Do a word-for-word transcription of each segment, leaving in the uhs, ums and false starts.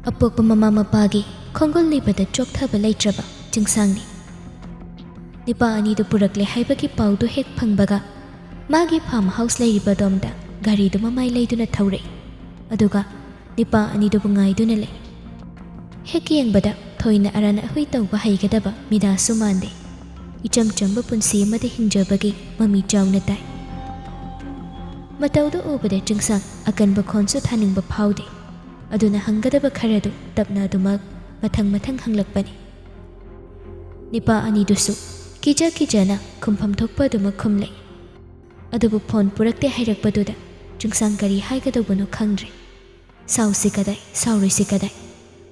ꯑꯄꯣꯛꯄ ꯃꯃꯥ ꯃꯄꯥꯒꯤ ꯈꯣꯡꯒꯨꯜ ꯂꯤꯕꯗ ꯆꯣꯛꯊꯕ ꯂꯩꯇ꯭ꯔꯕ ꯆꯤꯡꯁꯥꯡꯅꯤ꯫ ꯅꯤꯄꯥ ꯑꯅꯤꯗꯨ ꯄꯨꯔꯛꯂꯦ ꯍꯥꯏꯕꯒꯤ ꯄꯥꯎꯗꯨ ꯍꯦꯛ ꯐꯪꯕꯒ ꯃꯥꯒꯤ ꯐꯥꯔꯝ ꯍꯥꯎꯁ ꯂꯩꯔꯤꯕ ꯑꯗꯣꯝꯗ ꯒꯥꯔꯤꯗꯨ ꯃꯃꯥꯏ ꯂꯩꯗꯨꯅ ꯊꯧꯔꯛꯏ꯫ ꯑꯗꯨꯒ ꯅꯤꯄꯥ ꯑꯅꯤꯗꯨꯕꯨ ꯉꯥꯏꯗꯨꯅ ꯂꯩ꯫ ꯍꯦꯛ ꯌꯦꯡꯕꯗ ꯊꯣꯏꯅ ꯑꯔꯥꯟ ꯑꯍꯨꯏ ꯇꯧꯕ ꯍꯩꯒꯗꯕ ꯃꯤꯗꯥꯁꯨ ꯃꯥꯟꯗꯦ꯫ ꯏꯆꯝ ꯆꯝꯕ ꯄꯨꯟꯁꯤ ꯑꯃꯗ ꯍꯤꯡꯖꯕꯒꯤ ꯃꯃꯤ ꯆꯥꯎꯅ ꯇꯥꯏ꯫ ꯃꯇꯧꯗꯨ ꯎꯕꯗ ꯆꯤꯡꯁꯥꯡ ꯑꯀꯟꯕ ꯈꯣꯟꯁꯨ ꯊꯥꯅꯤꯡꯕ ꯐꯥꯎꯗꯦ꯫ ꯑꯗꯨꯅ ꯍꯪꯒꯗꯕ ꯈꯔꯗꯨ ꯇꯞꯅ ꯑꯗꯨꯃꯛ ꯃꯊꯪ ꯃꯊꯪ ꯍꯪꯂꯛꯄꯅꯤ꯫ ꯅꯤꯄꯥ ꯑꯅꯤꯗꯨꯁꯨ ꯀꯤꯖ ꯀꯤꯖꯅ ꯈꯨꯝꯐꯝ ꯊꯣꯛꯄ ꯑꯗꯨꯃꯛ ꯈꯨꯝꯂꯦ꯫ ꯑꯗꯨꯕꯨ ꯐꯣꯟ ꯄꯨꯔꯛꯇꯦ ꯍꯥꯏꯔꯛꯄꯗꯨꯗ ꯆꯤꯡꯁꯥꯡ ꯀꯔꯤ ꯍꯥꯏꯒꯗꯧꯕꯅꯣ ꯈꯪꯗ꯭ꯔꯦ꯫ ꯁꯥꯎꯁꯤ ꯀꯗꯥꯏ, ꯁꯥꯎꯔꯣꯏꯁꯤ ꯀꯗꯥꯏ?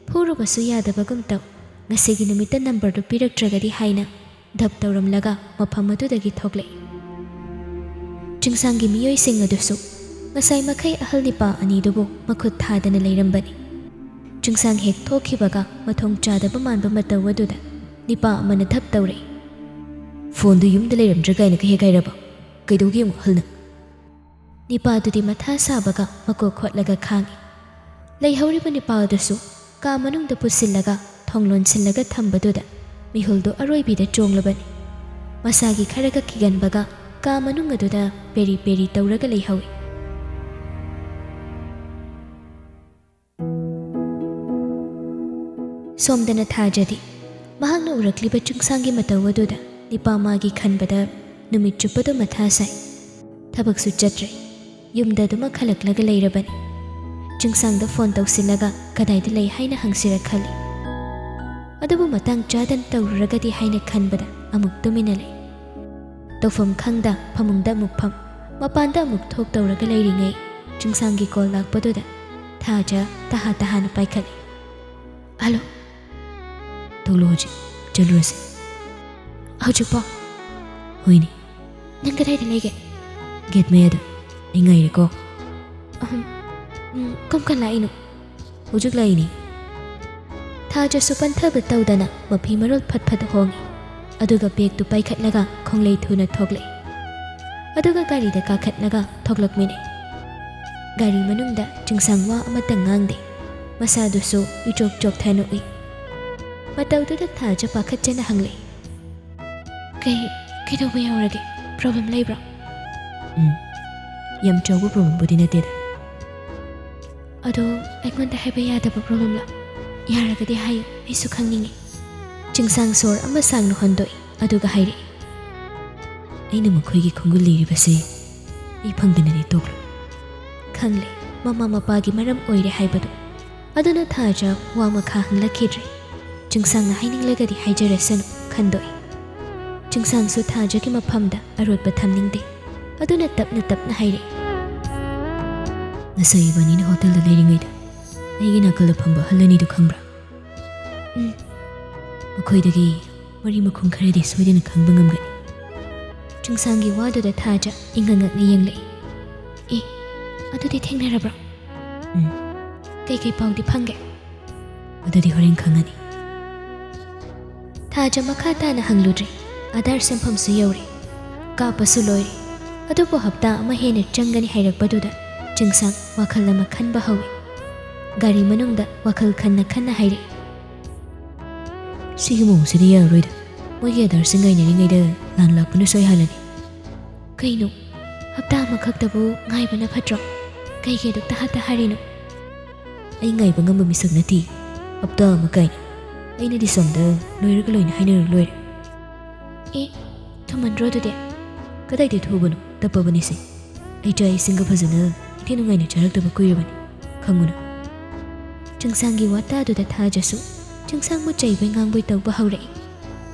ꯐꯨꯔꯨꯕꯁꯨ ꯌꯥꯗꯕꯒꯨꯝ ꯇꯧ꯫ ꯉꯁꯤꯒꯤ ꯅꯨꯃꯤꯠꯇ ꯅꯝꯕꯔꯗꯨ ꯄꯤꯔꯛꯇ꯭ꯔꯒꯗꯤ ꯍꯥꯏꯅ ꯙꯞ ꯇꯧꯔꯝꯂꯒ ꯃꯐꯝ ꯑꯗꯨꯗꯒꯤ ꯊꯣꯛꯂꯛꯏ꯫ ꯆꯤꯡꯁꯥꯡꯒꯤ ꯃꯤꯑꯣꯏꯁꯤꯡ ꯑꯗꯨꯁꯨ ꯉꯁꯥꯏ ꯃꯈꯩ ꯑꯍꯜ ꯅꯤꯄꯥ ꯑꯅꯤꯗꯨꯕꯨ ꯃꯈꯨꯠ ꯊꯥꯗꯅ ꯂꯩꯔꯝꯕꯅꯤ꯫ ꯆꯤꯡꯁꯥꯡ ꯍꯦꯛ ꯊꯣꯛꯈꯤꯕꯒ ꯃꯊꯣꯡ ꯆꯥꯗꯕ ꯃꯥꯟꯕ ꯃꯇꯧ ꯑꯗꯨꯗ ꯅꯤꯄꯥ ꯑꯃꯅ ꯙꯞ ꯇꯧꯔꯛꯏ꯫ "ꯐꯣꯟꯗꯨ ꯌꯨꯝꯗ ꯂꯩꯔꯝꯗ꯭ꯔꯥ ꯀꯥꯏꯅ ꯀꯍꯦꯛ ꯍꯥꯏꯔꯕ? ꯀꯩꯗꯧꯒꯦ ꯌꯦꯡꯉꯨ ꯑꯍꯜꯅ?" ꯅꯤꯄꯥꯗꯨꯗꯤ ꯃꯊꯥ ꯁꯥꯕꯒ ꯃꯀꯣꯛ ꯈꯣꯠꯂꯒ ꯈꯥꯡꯏ꯫ ꯂꯩꯍꯧꯔꯤꯕ ꯅꯤꯄꯥꯗꯨꯁꯨ ꯀꯥ ꯃꯅꯨꯡꯗ ꯄꯨꯁꯤꯜꯂꯒ ꯊꯣꯡ ꯂꯣꯟꯁꯤꯜꯂꯒ ꯊꯝꯕꯗꯨꯗ ꯃꯤꯍꯨꯜꯗꯨ ꯑꯔꯣꯏꯕꯤꯗ ꯆꯣꯡꯂꯕꯅꯤ꯫ ꯃꯁꯥꯒꯤ ꯈꯔꯒ ꯀꯤꯒꯟꯕꯒ ꯀꯥ ꯃꯅꯨꯡ ꯑꯗꯨꯗ ꯄꯦꯔꯤ ꯄꯦꯔꯤ ꯇꯧꯔꯒ ꯂꯩꯍꯧꯏ꯫ ꯁꯣꯝꯗꯅ ꯊꯥꯖꯗꯦ꯫ ꯃꯍꯥꯛꯅ ꯎꯔꯛꯂꯤꯕ ꯆꯤꯡꯁꯥꯡꯒꯤ ꯃꯇꯧ ꯑꯗꯨꯗ ꯅꯤꯄꯥ ꯃꯥꯒꯤ ꯈꯟꯕꯗ ꯅꯨꯃꯤꯠ ꯆꯨꯞꯄꯗꯨ ꯃꯊꯥ ꯁꯥꯏ꯫ ꯊꯕꯛꯁꯨ ꯆꯠꯇ꯭ꯔꯦ꯫ ꯌꯨꯝꯗ ꯑꯗꯨꯃꯛ ꯍꯜꯂꯛꯂꯒ ꯂꯩꯔꯕꯅꯤ꯫ ꯆꯤꯡꯁꯥꯡꯗ ꯐꯣꯟ ꯇꯧꯁꯤꯜꯂꯒ ꯀꯗꯥꯏꯗ ꯂꯩ ꯍꯥꯏꯅ ꯍꯪꯁꯤꯔ ꯈꯜꯂꯤ꯫ ꯑꯗꯨꯕꯨ ꯃꯇꯥꯡ ꯆꯥꯗꯅ ꯇꯧꯔꯨꯔꯒꯗꯤ ꯍꯥꯏꯅ ꯈꯟꯕꯗ ꯑꯃꯨꯛ ꯇꯨꯃꯤꯟꯅ ꯂꯩ꯫ ꯇꯧꯐꯝ ꯈꯪꯗ ꯐꯃꯨꯡꯗ ꯑꯃꯨꯛ ꯐꯝ, ꯃꯄꯥꯟꯗ ꯑꯃꯨꯛ ꯊꯣꯛ ꯇꯧꯔꯒ ꯂꯩꯔꯤꯉꯩ ꯆꯤꯡꯁꯥꯡꯒꯤ ꯀꯣꯜ ꯂꯥꯛꯄꯗꯨꯗ ꯊꯥꯖ ꯇꯍꯥ ꯇꯍꯥꯅ ꯄꯥꯏꯈꯠꯂꯤ꯫ "ꯍꯜꯂꯣ?" "ꯊꯣꯛꯂꯛꯑꯣ ꯍꯧꯖꯤꯛ, ꯆꯠꯂꯨꯔꯁꯦ꯫" "ꯍꯧꯖꯤꯛꯄꯣ?" "ꯍꯣꯏꯅꯦ꯫" "ꯅꯪ ꯀꯗꯥꯏꯗ ꯂꯩꯒꯦ?" "ꯒꯦꯠ ꯃꯌꯥꯗ, ꯑꯩ ꯉꯥꯏꯔꯦꯀꯣ꯫" "ꯑꯍꯝ, ꯎꯝ, ꯀꯔꯝ ꯀꯥꯟ ꯂꯥꯛꯏꯅꯣ?" "ꯍꯧꯖꯤꯛ ꯂꯥꯛꯏꯅꯤ꯫" ꯊꯥꯖꯁꯨ ꯄꯟꯊꯕ ꯇꯧꯗꯅ ꯃꯐꯤ ꯃꯔꯣꯜ ꯐꯠ ꯐꯠ ꯍꯣꯡꯉꯤ꯫ ꯑꯗꯨꯒ ꯕꯦꯒꯇꯨ ꯄꯥꯏꯈꯠꯂꯒ ꯈꯣꯡꯂꯩ ꯊꯨꯅ ꯊꯣꯛꯂꯛꯏ꯫ ꯑꯗꯨꯒ ꯒꯥꯔꯤꯗ ꯀꯥꯈꯠꯂꯒ ꯊꯣꯛꯂꯛꯃꯤꯅꯩ꯫ ꯒꯥꯔꯤ ꯃꯅꯨꯡꯗ ꯆꯤꯡꯁꯥꯡ ꯋꯥ ꯑꯃꯠꯇ ꯉꯥꯡꯗꯦ꯫ ꯃꯁꯥꯗꯨꯁꯨ ꯏꯆꯣꯛ ꯆꯣꯛꯊꯅ ꯎꯏ꯫ ꯃꯇꯧꯗꯨꯗ ꯊꯥꯖ ꯄꯥꯈꯠꯆꯅ ꯍꯪꯂꯛꯏ, "ꯀꯩ, ꯀꯩꯗꯧꯕ ꯌꯥꯎꯔꯒꯦ? ꯄ꯭ꯔꯣꯕ꯭ꯂꯦꯝ ꯂꯩꯕ꯭ꯔꯣ?" "ꯎꯝ, ꯌꯥꯝ ꯆꯥꯎꯕ ꯄ꯭ꯔꯣꯕ꯭ꯂꯦꯝꯕꯨꯗꯤ ꯅꯠꯇꯦꯗ꯫" "ꯑꯗꯣ, ꯑꯩꯉꯣꯟꯗ ꯍꯥꯏꯕ ꯌꯥꯗꯕ ꯄ꯭ꯔꯣꯕ꯭ꯂꯦꯝꯂꯣ? ꯌꯥꯔꯒꯗꯤ ꯍꯥꯏꯌꯨ, ꯑꯩꯁꯨ ꯈꯪꯅꯤꯡꯉꯤ꯫" ꯆꯤꯡꯁꯥꯡ ꯁꯣꯔ ꯑꯃ ꯁꯥꯡꯅ ꯍꯣꯟꯗꯣꯛꯏ, ꯑꯗꯨꯒ ꯍꯥꯏꯔꯛꯏ, "ꯑꯩꯅ ꯃꯈꯣꯏꯒꯤ ꯈꯣꯡꯒꯨꯜ ꯂꯤꯔꯤꯕꯁꯦ ꯑꯩ ꯐꯪꯗꯅꯗꯤ ꯇꯣꯛꯂꯣꯏ꯫" ꯈꯪꯂꯦ, ꯃꯃꯥ ꯃꯄꯥꯒꯤ ꯃꯔꯝ ꯑꯣꯏꯔꯦ ꯍꯥꯏꯕꯗꯨ꯫ ꯑꯗꯨꯅ ꯊꯥꯖ ꯋꯥ ꯃꯈꯥ ꯍꯪꯂꯛꯈꯤꯗ꯭ꯔꯦ꯫ ꯆꯤꯡꯁꯥꯡꯅ ꯍꯥꯏꯅꯤꯡꯂꯒꯗꯤ ꯍꯥꯏꯖꯔꯁꯅꯨ ꯈꯟꯗꯣꯛꯏ꯫ ꯆꯤꯡꯁꯥꯡꯁꯨ ꯊꯥꯖꯒꯤ ꯃꯐꯝꯗ ꯑꯔꯣꯠꯄ ꯊꯝꯅꯤꯡꯗꯦ꯫ ꯑꯗꯨꯅ ꯇꯞꯅ ꯇꯞꯅ ꯍꯥꯏꯔꯛꯏ, "ꯉꯁꯥꯏ ꯏꯕꯥꯅꯤꯅ ꯍꯣꯇꯦꯜꯗ ꯂꯩꯔꯤꯉꯩꯗ ꯑꯩꯒꯤ ꯅꯥꯀꯜꯗ ꯐꯝꯕ ꯑꯍꯜ ꯑꯅꯤꯗꯨ ꯈꯪꯕ꯭ꯔꯥ?" "ꯎꯝ꯫" "ꯃꯈꯣꯏꯗꯒꯤ ꯋꯥꯔꯤ ꯃꯈꯨꯝ ꯈꯔꯗꯤ ꯁꯣꯏꯗꯅ ꯈꯪꯕ ꯉꯝꯒꯅꯤ꯫" ꯆꯤꯡꯁꯥꯡꯒꯤ ꯋꯥꯗꯨꯗ ꯊꯥꯖ ꯏꯪꯉ ꯉꯛꯅ ꯌꯦꯡꯂꯛꯏ꯫ "ꯑꯦ, ꯑꯗꯨꯗꯤ ꯊꯦꯡꯅꯔꯕ꯭ꯔꯣ?" "ꯎꯝ꯫" "ꯀꯩꯀꯩ ꯄꯥꯎꯗꯤ ꯐꯪꯒꯦ?" "ꯑꯗꯨꯗꯤ ꯍꯣꯔꯦꯟ ꯈꯪꯉꯅꯤ꯫" ꯊꯥꯖ ꯃꯈꯥ ꯇꯥꯅ ꯍꯪꯂꯨꯗ꯭ꯔꯦ꯫ ꯑꯥꯙꯥꯔ ꯁꯦꯝꯐꯝꯁꯨ ꯌꯧꯔꯦ, ꯀꯥꯞꯄꯁꯨ ꯂꯣꯏꯔꯦ꯫ ꯑꯗꯨꯕꯨ ꯍꯞꯇꯥ ꯑꯃ ꯍꯦꯟꯅ ꯆꯪꯒꯅꯤ ꯍꯥꯏꯔꯛꯄꯗꯨꯗ ꯆꯤꯡꯁꯥꯡ ꯋꯥꯈꯜ ꯑꯃ ꯈꯟꯕ ꯍꯧꯏ꯫ ꯒꯥꯔꯤ ꯃꯅꯨꯡꯗ ꯋꯥꯈꯜ ꯈꯟꯅ ꯈꯟꯅ ꯍꯥꯏꯔꯛꯏ, "ꯁꯤꯒꯤ ꯃꯑꯣꯡꯁꯤꯗꯤ ꯌꯥꯔꯔꯣꯏꯗ꯫ ꯃꯣꯏꯒꯤ ꯑꯥꯙꯥꯔꯁꯤꯡ ꯉꯥꯏꯅꯔꯤꯉꯩꯗ ꯂꯥꯟ ꯂꯥꯛꯄꯅ ꯁꯣꯏ ꯍꯥꯜꯂꯅꯤ꯫" "ꯀꯩꯅꯣ, ꯍꯞꯇꯥ ꯑꯃꯈꯛꯇꯕꯨ ꯉꯥꯏꯕꯅ ꯐꯠꯇ꯭ꯔꯣ? ꯀꯩꯒꯤ ꯑꯗꯨꯛꯇ ꯍꯥꯠꯇ ꯍꯥꯏꯔꯤꯅꯣ?" "ꯑꯩ ꯉꯥꯏꯕ ꯉꯝꯕ ꯃꯤꯁꯛ ꯅꯠꯇꯦ꯫ ꯍꯞꯇꯥ ꯑꯃ ꯀꯥꯏꯅ꯫ ꯑꯩꯅꯗꯤ ꯁꯣꯝꯗ ꯂꯣꯏꯔꯒ ꯂꯣꯏꯅ ꯍꯥꯏꯅꯔ ꯂꯣꯏꯔꯦ꯫" "ꯑꯦ, ꯊꯨꯃꯟꯗ꯭ꯔꯣ ꯑꯗꯨꯗꯤ?" "ꯀꯗꯥꯏꯗꯩ ꯊꯨꯕꯅꯣ? ꯇꯞꯄꯕꯅꯤꯁꯦ꯫ ꯑꯩ ꯆꯥꯛ ꯏꯁꯤꯡꯒ ꯐꯖꯅ ꯏꯪꯊꯤ ꯅꯨꯡꯉꯥꯏꯅ ꯆꯥꯔꯛꯇꯕ ꯀꯨꯏꯔꯕꯅꯤ, ꯈꯪꯉꯨꯅ꯫" ꯆꯤꯡꯁꯥꯡꯒꯤ ꯋꯥꯇꯥꯗꯨꯗ ꯊꯥꯖꯁꯨ ꯆꯤꯡꯁꯥꯡꯕꯨ ꯆꯩꯕꯣꯏ ꯉꯥꯡꯕꯣꯏ ꯇꯧꯕ ꯍꯧꯔꯛꯏ꯫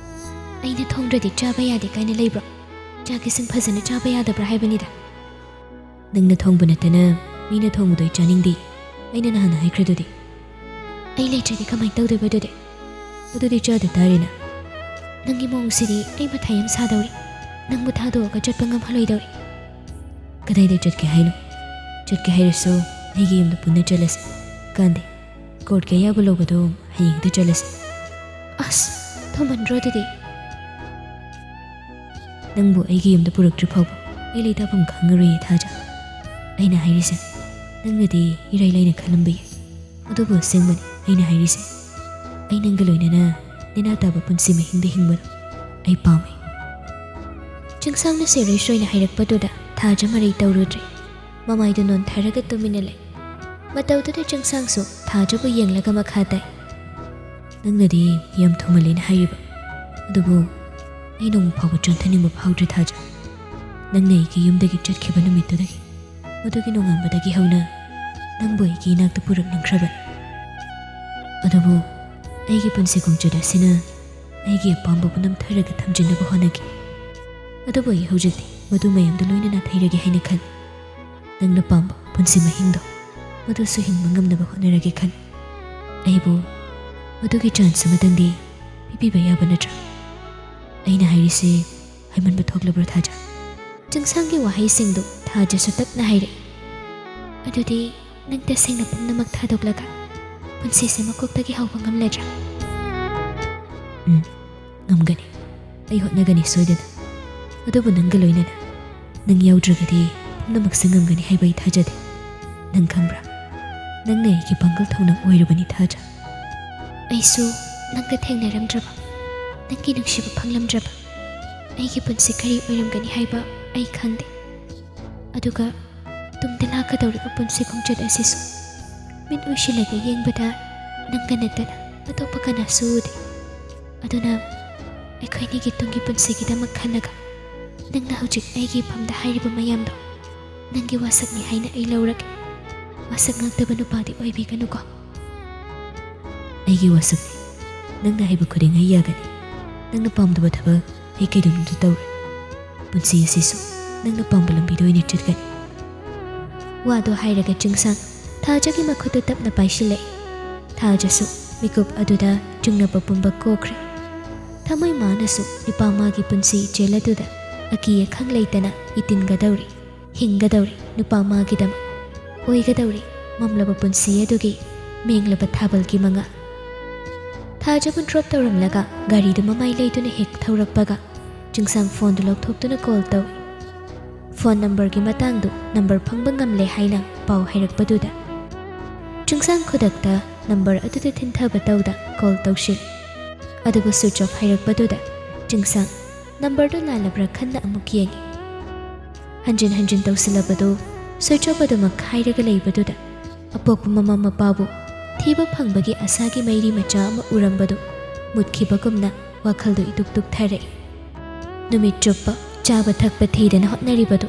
"ꯑꯩꯅ ꯊꯣꯡꯗ꯭ꯔꯗꯤ ꯆꯥꯕ ꯌꯥꯗꯦ ꯀꯥꯏꯅ ꯂꯩꯕ꯭ꯔꯣ? ꯆꯥꯛ ꯏꯁꯤꯡ ꯐꯖꯅ ꯆꯥꯕ ꯌꯥꯗꯕ꯭ꯔꯥ ꯍꯥꯏꯕꯅꯤꯗ꯫" "ꯅꯪꯅ ꯊꯣꯡꯕ ꯅꯠꯇꯅ ꯃꯤꯅ ꯊꯣꯡꯕꯗꯣ ꯑꯩ ꯆꯥꯅꯤꯡꯗꯦ꯫ ꯑꯩꯅ ꯅꯍꯥꯟ ꯍꯥꯏꯈ꯭ꯔꯗꯨꯗꯤ꯫" "ꯑꯩ ꯂꯩꯇ꯭ꯔꯗꯤ ꯀꯃꯥꯏꯅ ꯇꯧꯗꯣꯏꯕ ꯑꯗꯨꯗꯤ?" "ꯑꯗꯨꯗꯤ ꯆꯥꯗ ꯇꯥꯔꯦꯅ꯫" "ꯅꯪꯒꯤ ꯃꯑꯣꯡꯁꯤꯗꯤ ꯑꯩ ꯃꯊꯥ ꯌꯥꯝ ꯁꯥꯗꯧꯔꯤ꯫ ꯅꯪꯕꯨ ꯊꯥꯗꯣꯛꯑꯒ ꯆꯠꯄ ꯉꯝꯍꯜꯂꯣꯏꯗꯧꯔꯤ꯫" "ꯀꯗꯥꯏꯗ ꯆꯠꯀꯦ ꯍꯥꯏꯅꯣ? ꯆꯠꯀꯦ ꯍꯥꯏꯔꯁꯨ ꯑꯩꯒꯤ ꯌꯨꯝꯗ ꯄꯨꯟꯅ ꯆꯠꯂꯁꯦ꯫ ꯀꯥꯟꯗꯦ, ꯀꯣꯔꯠꯀꯤ ꯑꯌꯥꯕ ꯂꯧꯕꯗꯣ ꯍꯌꯦꯡ ꯍꯦꯛꯇ ꯆꯠꯂꯁꯦ꯫" "ꯑꯁ, ꯊꯨꯃꯟꯗ꯭ꯔꯣ ꯑꯗꯨꯗꯤ?" "ꯅꯪꯕꯨ ꯑꯩꯒꯤ ꯌꯨꯝꯗ ꯄꯨꯔꯛꯇ꯭ꯔꯤ ꯐꯥꯎꯕ ꯑꯩ ꯂꯩꯇꯥꯐꯝ ꯈꯪꯉꯔꯣꯏꯌꯦ ꯊꯥꯖ꯫ ꯑꯩꯅ ꯍꯥꯏꯔꯤꯁꯦ ꯅꯪꯅꯗꯤ ꯏꯔꯥꯏ ꯂꯥꯏꯅ ꯈꯜꯂꯝꯕ ꯌꯥꯏ꯫ ꯑꯗꯨꯕꯨ ꯑꯁꯦꯡꯕꯅꯤ ꯑꯩꯅ ꯍꯥꯏꯔꯤꯁꯦ꯫ ꯑꯩ ꯅꯪꯒ ꯂꯣꯏꯅꯅ ꯅꯦꯅꯥ ꯇꯥꯕ ꯄꯨꯟꯁꯤ ꯃꯍꯤꯡꯗ ꯍꯤꯡꯕꯗꯣ ꯑꯩ ꯄꯥꯝꯃꯤ꯫ ꯆꯤꯡꯁꯥꯡꯅ ꯁꯦꯔꯣꯏ ꯁꯣꯏꯅ ꯍꯥꯏꯔꯛꯄꯗꯨꯗ ꯊꯥꯖ ꯃꯔꯩ ꯇꯧꯔꯨꯗ꯭ꯔꯦ꯫ ꯃꯃꯥꯏꯗꯨ ꯅꯣꯟꯊꯔꯒ ꯇꯨꯃꯤꯟꯅ ꯂꯩ꯫ ꯃꯇꯧꯗꯨꯗ ꯆꯤꯡꯁꯥꯡꯁꯨ ꯊꯥꯖꯕꯨ ꯌꯦꯡꯂꯒ ꯃꯈꯥ ꯇꯥꯏ꯫ "ꯅꯪꯅꯗꯤ ꯌꯥꯝ ꯊꯨꯃꯜꯂꯦꯅ ꯍꯥꯏꯔꯤꯕ, ꯑꯗꯨꯕꯨ ꯑꯩ ꯅꯣꯡꯃ ꯐꯥꯎꯕ ꯆꯣꯟꯊꯅꯤꯡꯕ ꯐꯥꯎꯗ꯭ꯔꯤ ꯊꯥꯖ꯫ ꯅꯪꯅ ꯑꯩꯒꯤ ꯌꯨꯝꯗꯒꯤ ꯆꯠꯈꯤꯕ ꯅꯨꯃꯤꯠꯇꯨꯗꯒꯤ, ꯃꯗꯨꯒꯤ ꯅꯣꯡꯉꯥꯟꯕꯗꯒꯤ ꯍꯧꯅ ꯅꯪꯕꯨ ꯑꯩꯒꯤ ꯏꯅꯥꯛꯇ ꯄꯨꯔꯛꯅꯤꯡꯈ꯭ꯔꯕꯅꯤ꯫ ꯑꯗꯨꯕꯨ ꯑꯩꯒꯤ ꯄꯨꯟꯁꯤ ꯈꯣꯡꯆꯠ ꯑꯁꯤꯅ ꯑꯩꯒꯤ ꯑꯄꯥꯝꯕꯕꯨ ꯅꯝꯊꯔꯒ ꯊꯝꯖꯤꯟꯅꯕ ꯍꯣꯠꯅꯈꯤ꯫ ꯑꯗꯨꯕꯨ ꯑꯩ ꯍꯧꯖꯤꯛꯇꯤ ꯃꯗꯨ ꯃꯌꯥꯝꯗꯨ ꯂꯣꯏꯅ ꯅꯥꯊꯩꯔꯒꯦ ꯍꯥꯏꯅ ꯈꯜꯂꯤ꯫ ꯅꯪꯅ ꯄꯥꯝꯕ ꯄꯨꯟꯁꯤ ꯃꯍꯤꯡꯗꯣ, ꯃꯗꯨꯁꯨ ꯍꯤꯡꯕ ꯉꯝꯅꯕ ꯍꯣꯠꯅꯔꯒꯦ ꯈꯜꯂꯤ꯫ ꯑꯩꯕꯨ ꯃꯗꯨꯒꯤ ꯆꯥꯟꯁ ꯑꯃꯇꯪꯗꯤ ꯄꯤꯕꯤꯕ ꯌꯥꯕ ꯅꯠꯇ꯭ꯔꯥ?" "ꯑꯩꯅ ꯍꯥꯏꯔꯤꯁꯦ ꯍꯥꯏꯃꯟꯕ ꯊꯣꯛꯂꯕ꯭ꯔꯣ ꯊꯥꯖ?" ꯆꯤꯡꯁꯥꯡꯒꯤ ꯋꯥꯍꯩꯁꯤꯡꯗꯨ ꯊꯥꯖꯁꯨ ꯇꯞꯅ ꯍꯥꯏꯔꯛꯏ꯫ "ꯑꯗꯨꯗꯤ ꯅꯪ ꯇꯁꯦꯡꯅ ꯄꯨꯝꯅꯃꯛ ꯊꯥꯗꯣꯛꯂꯒ ꯄꯨꯟꯁꯤꯁꯦ ꯃꯀꯣꯛꯇꯒꯤ ꯍꯧꯕ ꯉꯝꯂꯗ꯭ꯔꯥ?" "ꯎꯝ, ꯉꯝꯒꯅꯤ꯫ ꯑꯩ ꯍꯣꯠꯅꯒꯅꯤ ꯁꯣꯏꯗꯅ꯫ ꯑꯗꯨꯕꯨ ꯅꯪꯒ ꯂꯣꯏꯅꯅ ꯅꯪ ꯌꯥꯎꯗ꯭ꯔꯒꯗꯤ ꯄꯨꯝꯅꯃꯛꯁꯦ ꯉꯝꯒꯅꯤ ꯍꯥꯏꯕ ꯑꯩ ꯊꯥꯖꯗꯦ꯫ ꯅꯪ ꯈꯪꯕ꯭ꯔꯥ? ꯅꯪꯅ ꯑꯩꯒꯤ ꯄꯥꯡꯒꯜ ꯊꯧꯅꯥ ꯑꯣꯏꯔꯕꯅꯤ ꯊꯥꯖ꯫ ꯑꯩꯁꯨ ꯅꯪꯒ ꯊꯦꯡꯅꯔꯝꯗ꯭ꯔꯕ, ꯅꯪꯒꯤ ꯅꯨꯡꯁꯤꯕ ꯐꯪꯂꯝꯗ꯭ꯔꯕ, ꯑꯩꯒꯤ ꯄꯨꯟꯁꯤ ꯀꯔꯤ ꯑꯣꯏꯔꯝꯒꯅꯤ ꯍꯥꯏꯕ ꯑꯩ ꯈꯪꯗꯦ꯫ ꯑꯗꯨꯒ ꯇꯨꯡꯗ ꯂꯥꯛꯀꯗꯧꯔꯤꯕ ꯄꯨꯟꯁꯤ ꯈꯣꯡꯆꯠ ꯑꯁꯤꯁꯨ ꯃꯤꯠ ꯎꯏꯁꯤꯜꯂꯒ ꯌꯦꯡꯕꯗ ꯅꯪꯒ ꯅꯠꯇꯅ ꯑꯇꯣꯞꯄ ꯀꯅꯥꯁꯨ ꯎꯗꯦ꯫ ꯑꯗꯨꯅ ꯑꯩꯈꯣꯏꯅꯤꯒꯤ ꯇꯨꯡꯒꯤ ꯄꯨꯟꯁꯤꯒꯤꯗꯃꯛ ꯈꯜꯂꯒ ꯅꯪꯅ ꯍꯧꯖꯤꯛ ꯑꯩꯒꯤ ꯏꯐꯝꯗ ꯍꯥꯏꯔꯤꯕ ꯃꯌꯥꯝꯗꯣ ꯅꯪꯒꯤ ꯋꯥꯁꯛꯅꯤ ꯍꯥꯏꯅ ꯑꯩ ꯂꯧꯔꯒꯦ꯫ ꯋꯥꯁꯛ ꯉꯥꯛꯇꯕ ꯅꯨꯄꯥꯗꯤ ꯑꯣꯏꯕꯤꯒꯅꯨꯀꯣ꯫" "ꯑꯩꯒꯤ ꯋꯥꯁꯛꯅꯤ꯫ ꯅꯪꯅ ꯍꯥꯏꯕ ꯈꯨꯗꯤꯡ ꯑꯩ ꯌꯥꯒꯅꯤ꯫ ꯅꯪꯅ ꯄꯥꯝꯗꯕ ꯊꯕꯛ ꯑꯩ ꯀꯩꯗꯧꯅꯨꯡꯗ ꯇꯧꯔꯣꯏ꯫ ꯄꯨꯟꯁꯤ ꯑꯁꯤꯁꯨ ꯅꯪꯅ ꯄꯥꯝꯕ ꯂꯝꯕꯤꯗ ꯑꯣꯏꯅ ꯆꯠꯀꯅꯤ꯫" ꯋꯥꯗꯣ ꯍꯥꯏꯔꯒ ꯆꯤꯡꯁꯥꯡ ꯊꯥꯖꯒꯤ ꯃꯈꯨꯠꯇꯨ ꯇꯞꯅ ꯄꯥꯏꯁꯤꯜꯂꯛꯏ꯫ ꯊꯥꯖꯁꯨ ꯃꯤꯀꯨꯞ ꯑꯗꯨꯗ ꯆꯤꯡꯅꯕ ꯄꯨꯝꯕ ꯀꯣꯛꯈ꯭ꯔꯦ꯫ ꯊꯃꯣꯏ ꯃꯥꯅꯁꯨ ꯅꯨꯄꯥ ꯃꯥꯒꯤ ꯄꯨꯟꯁꯤ ꯏꯆꯦꯜ ꯑꯗꯨꯗ ꯑꯀꯤ ꯑꯈꯪ ꯂꯩꯇꯅ ꯏꯇꯤꯟꯒꯗꯧꯔꯤ, ꯍꯤꯡꯒꯗꯧꯔꯤ ꯅꯨꯄꯥ ꯃꯥꯒꯤꯗꯃꯛ꯫ ꯑꯣꯏꯒꯗꯧꯔꯤ ꯃꯝꯂꯕ ꯄꯨꯟꯁꯤ ꯑꯗꯨꯒꯤ ꯃꯦꯡꯂꯕ ꯊꯥꯕꯜꯒꯤ ꯃꯉꯥꯜ꯫ ꯊꯥꯖꯕꯨ ꯗ꯭ꯔꯣꯞ ꯇꯧꯔꯝꯂꯒ ꯒꯥꯔꯤꯗꯨ ꯃꯃꯥꯏ ꯂꯩꯗꯨꯅ ꯍꯦꯛ ꯊꯧꯔꯛꯄꯒ ꯆꯤꯡꯁꯥꯡ ꯐꯣꯟꯗꯨ ꯂꯧꯊꯣꯛꯇꯨꯅ ꯀꯣꯜ ꯇꯧꯏ꯫ ꯐꯣꯟ ꯅꯝꯕꯔꯒꯤ ꯃꯇꯥꯡꯗꯨ ꯅꯝꯕꯔ ꯐꯪꯕ ꯉꯝꯂꯦ ꯍꯥꯏꯅ ꯄꯥꯎ ꯍꯥꯏꯔꯛꯄꯗꯨꯗ, ꯆꯤꯡꯁꯥꯡ ꯈꯨꯗꯛꯇ ꯅꯝꯕꯔ ꯑꯗꯨꯗ ꯊꯤꯟꯊꯕ ꯇꯧꯗ ꯀꯣꯜ ꯇꯧꯁꯤꯜꯂꯤ꯫ ꯑꯗꯨꯕꯨ ꯁ꯭ꯋꯤꯆ ꯑꯣꯐ ꯍꯥꯏꯔꯛꯄꯗꯨꯗ ꯆꯤꯡꯁꯥꯡ ꯅꯝꯕꯔꯗꯨ ꯂꯥꯜꯂꯕ꯭ꯔꯥ ꯈꯟꯅ ꯑꯃꯨꯛ ꯌꯦꯡꯉꯤ꯫ ꯍꯟꯖꯤꯟ ꯍꯟꯖꯤꯟ ꯇꯧꯁꯤꯜꯂꯕꯗꯨ ꯁ꯭ꯋꯤꯆ ꯑꯣꯐ ꯑꯗꯨꯃꯛ ꯍꯥꯏꯔꯒ ꯂꯩꯕꯗꯨꯗ ꯑꯄꯣꯛꯄ ꯃꯃꯥ ꯃꯄꯥꯕꯨ ꯊꯤꯕ ꯐꯪꯕꯒꯤ ꯑꯁꯥꯒꯤ ꯃꯩꯔꯤ ꯃꯆꯥ ꯑꯃ ꯎꯔꯝꯕꯗꯨ ꯃꯨꯠꯈꯤꯕꯒꯨꯝꯅ ꯋꯥꯈꯜꯗꯨ ꯏꯇꯨꯛ ꯇꯨꯛꯊꯔꯛꯏ꯫ ꯅꯨꯃꯤꯠ ꯆꯨꯞꯄ ꯆꯥꯕ ꯊꯛꯄ ꯊꯤꯗꯅ ꯍꯣꯠꯅꯔꯤꯕꯗꯨ